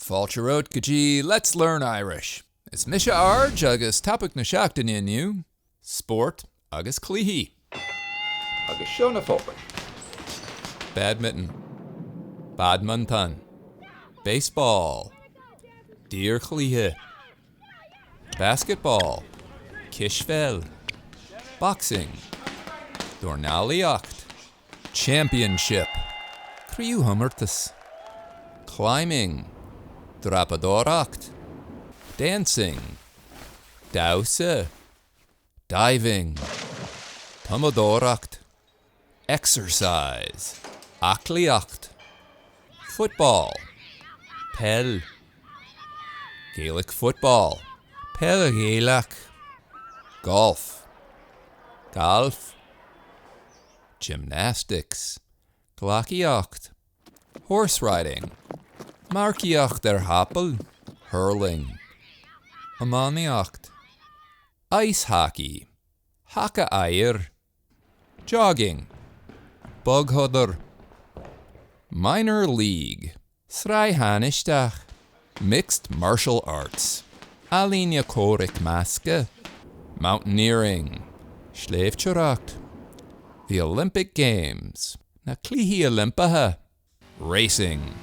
Fáilte romhat go dtí Let's Learn Irish. Is mise Arj agus topaic na seachtaine inniu, spórt agus cluichí. Agus seo na focail. Badminton. Badmantan. Baseball. Daorchluiche. Basketball. Cispheil. Boxing. Dornálaíocht. Championship. Craobhchomórtas. Climbing. Dreapadóireacht. Dancing. Damhsa. Diving. Tumadóireacht. Exercise. Aclaíocht. Football. Peil. Gaelic football. Peil Ghaelach. Golf. Galf. Gymnastics. Gleacaíocht. Horse riding. Marcaíocht ar chapall. Hurling. Iománaíocht. Ice hockey. Haca oighir. Jogging. Bogshodar. Minor league. Sraith thánaisteach. Mixed martial arts. Ealaíona comhraic measctha. Mountaineering. Sléibhteoireacht. The Olympic Games. Na Cluichí Oilimpeacha. Racing.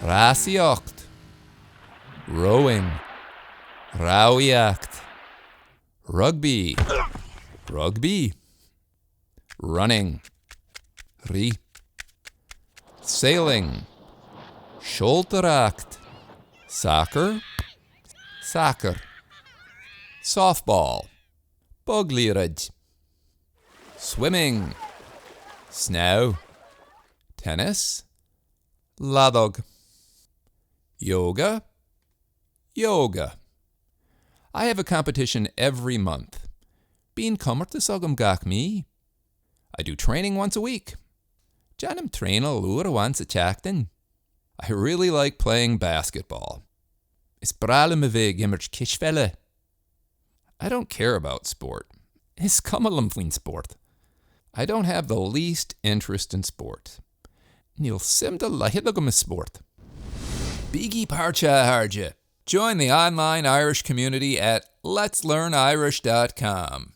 Rásaíocht. Rowing. Rámhaíocht. Rugby. Rugbaí. Running. Rith. Sailing. Seoltóireacht. Soccer. Sacar. Softball. Bogliathróid. Swimming. Snámh. Tennis. Leadóg. Yoga. Ióga. I have a competition every month. Bíonn comórtas agam gach mí. I do training once a week. Déanaim traenáil uair amháin sa tseachtain. I really like playing basketball. Is breá liom a bheith ag imirt cispheile. I don't care about sport. Is cuma liom faoin spórt. I don't have the least interest in sport. Níl suim dá laghad agam i spórt. Bígí páirteach, a chairde! Join the online Irish community at letslearnirish.com.